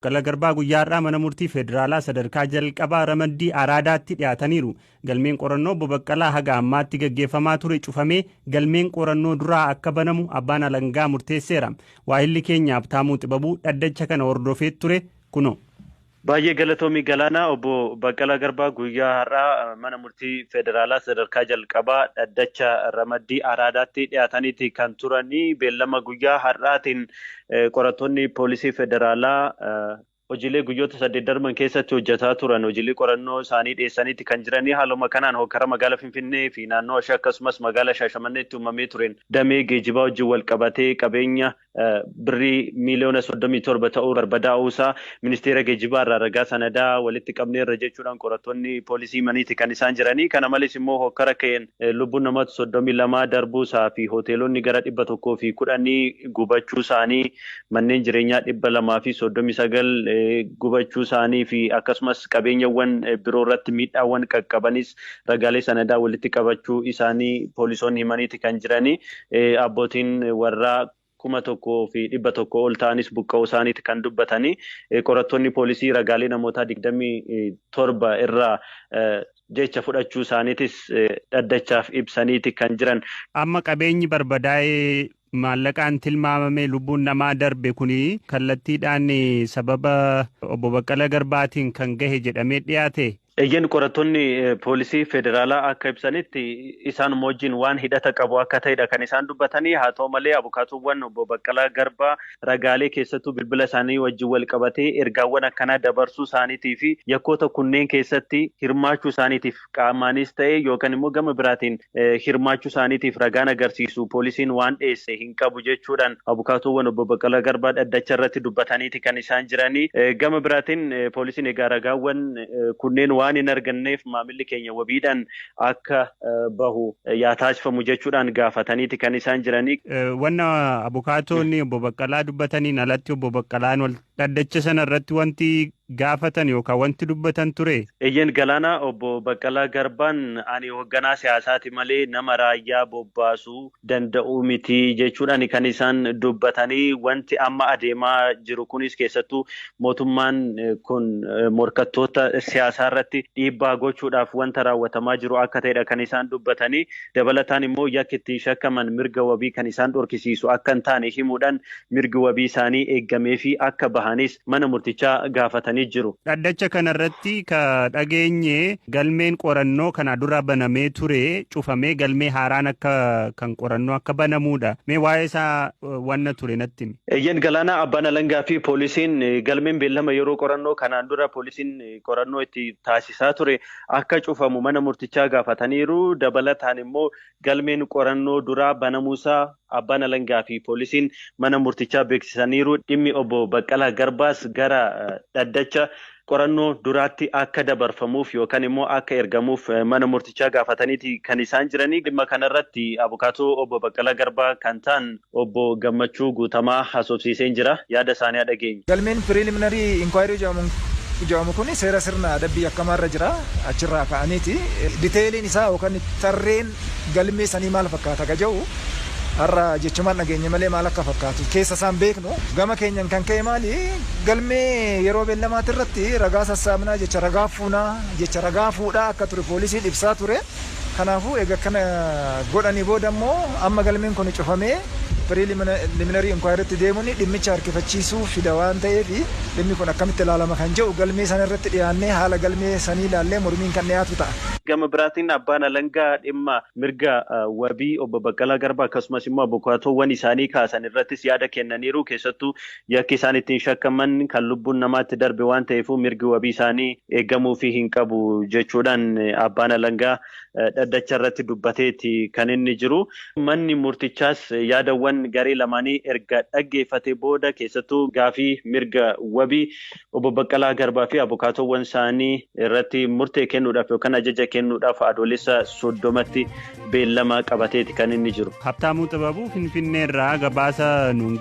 Baqqalaa Garbaa guyyaa har'aa mana murtii federaalaa sadarkaa jalqabaa ramaddii Araadaatti dhiyaataniiru. Galmeen qorannoo obbo Baqqalaa haga ammaatti gaggeeffamaa ture cufamee galmeen qorannoo duraa akka banamu abbaan alangaa murteesseera. Waahilli keenya Habtaamuu Xibabuu dhaddacha kana hordofee ture kunoo. Baay'ee galatoomii Galaanaa. Obbo Baqqalaa Garbaa guyyaa har'aa mana murtii federaalaa sadarkaa jalqabaa dhaddacha ramaddii Araadaatti dhiyaataniiti kan turanii. Beellama guyyaa har'aatiin qorattoonni poolisii federaalaa hojiilee guyyoota 8 darban keessatti hojjetaa turan hojiilee qorannoo isaanii dhiyeessaniiti kan jiranii. Haaluma kanaan hokkara magaalaa Finfinnee fi naannoo ishee akkasumas magaalaa Shaashamanneetti uumamee tureen damee geejjibaa wajjin wal qabatee qabeenya birrii miiliyoona 37 ta'uu barbadaa'uusaa ministeera geejjibaa irraa ragaa sanadaa walitti qabneerra jechuudhaan qorattoonni poolisii himaniiti kan isaan jiranii. Kana malees immoo hokkara ka'een lubbuun namoota 32 darbuusaa fi hoteelonni gara 110 gubachuu isaanii, manneen jireenyaa 239 gubachuu isaanii fi akkasumas qabeenyawwan biroo irratti miidhaawwan qaqqabanis ragaalee sanadaa walitti qabachuu isaanii poolisoonni himaniiti kan jiranii. Abbootiin warraa 1,100 ol ta'anis buqqa'uu isaaniiti kan dubbatanii. Qorattoonni poolisii ragaalee namootaa 27 irraa jecha fudhachuu isaaniitis dhaddachaaf ibsaniiti kan jiran. Amma qabeenyi barbadaa'ee maallaqaan tilmaamame, lubbuun namaa darbe kuni kallattiidhaan sababa obbo Baqqalaa Garbaatiin kan gahe jedhamee dhiyaate. Eeyyeen, qorattoonni poolisii federaalaa akka ibsanitti isaanuma wajjin waan hidhata qabu akka ta'edha kan isaan dubbatanii. Haa ta'u malee, abukaatowwan obbo Baqqalaa Garbaa ragaalee keessattuu bilbila isaanii wajjin wal qabatee ergaawwan akkanaa dabarsuu isaaniitii fi yakkoota kunneen keessatti hirmaachuu isaaniitiif qaamaanis ta'e yookaan immoo gama biraatiin hirmaachuu isaaniitiif ragaan agarsiisu poolisiin waan dhiyeesse hin qabu jechuudhaan abukaatowwan obbo Baqqalaa Garbaa dhaddacha irratti dubbataniiti kan isaan jiranii. Gama biraatiin poolisiin egaa ragaawwan kunneen waan hin arganneef maamilli keenya wabiidhaan akka bahu yaa taasifamu jechuudhaan gaafataniiti kan isaan jiranii. Wanna abukaatonni obbo Baqqalaa dubbataniin alatti obbo Baqqalaan dhaddacha sana irratti wanti gaafatan yookaan wanti dubbatan ture. Eeyyeen Galaanaa, obbo Baqqalaa Garbaan ani hoogganaa siyaasaati malee nama raayyaa bobbaasuu danda'u miti jechuudhaan kan isaan dubbatanii. Wanti amma adeemaa jiru kunis keessattuu mootummaan kun morkattoota siyaasaa irratti dhiibbaa gochuudhaaf wanta raawwatamaa jiru akka ta'edha kan isaan dubbatanii. Dabalataan immoo yakki ittiin shakkaman mirga wabii kan isaan dhorkisiisu akka hin taane himuudhaan mirgi wabii isaanii eeggamee fi akka bahanis mana murtichaa gaafatanii jiru. Dhaddacha kanarratti ka dhageenye galmeen qorannoo kana dura banamee ture cufamee galmee haaraan akka kan qorannoo akka banamuudha. Mee waa'ee isaa wanna ture natti himi. Eeyyeen Galaanaa, abbaan alangaa fi poolisiin galmeen beellama yeroo qorannoo kanaan dura poolisiin qorannoo itti taasisaa ture akka cufamu mana murtichaa gaafataniiru. Dabalataan immoo galmeen qorannoo duraa banamuusaa abbaan alangaa fi poolisiin mana murtichaa beeksisaniiru. Dhimmi obbo Baqqalaa Garbaas gara dhaddacha qorannoo duraatti akka dabarfamuuf yookaan immoo akka ergamuuf mana murtichaa gaafataniiti kan isaan jiranii. Dhimma kanarratti abukaatoo obbo Baqqalaa Garbaa kan ta'an obbo Gammachuu Guutamaa haasofsiiseen jira. Yaada isaanii dhageenya. Galmeen preliminary inquiry jedhamu kun seera sirna adabbii akkamaarra jira, achirraa ka'aniiti. Detailiin isaa yookaan tarreen galmee sanii maal fakkaata ka jedhu har'a jechumaan dhageenye malee maal akka fakkaatu keessa isaan beeknu. Gama keenyan kan ka'e maali, galmee yeroo beellamaati irratti ragaa sassaabnaa jecha, ragaa fuunaa jecha, ragaa fuudhaa akka ture poolisiin ibsaa ture. Kanaafuu egaa kana godhanii booda immoo amma galmeen kun cufamee preliminary inquirytti deemuun dhimmicha harkifachiisuu fida waan ta'eef, dhimmi kun akkamitti ilaalama kan jedhu galmee sana irratti dhiyaannee haala galmee sanii ilaallee mormiin kan dhiyaatu ta'a. Gama biraatiin abbaan alangaa dhimma mirga wabii obbo Baqqalaa Garbaa akkasumas immoo abukaatoowwan isaanii kaasan irrattis yaada kennaniiru. Keessattuu yakki isaan ittiin shakkaman kan lubbuun namaatti darbe waan ta'eef mirgi wabii isaanii eegamuufii hin qabu jechuudhaan abbaan alangaa dhaddacha irratti dubbateeti kan inni jiru. Manni murtichaas yaadawwan garee lamaanii erga dhaggeeffate booda keessattuu gaafii mirga wabii obbo Baqqalaa Garbaa fi abukaatoowwan isaanii irratti murtee kennuudhaaf yookaan ajaja kennuudhaaf Adoolessa 30tti beellama qabateeti kan inni jiru. Habtaamuu Xibabuu Finfinneerraa gabaasa nuun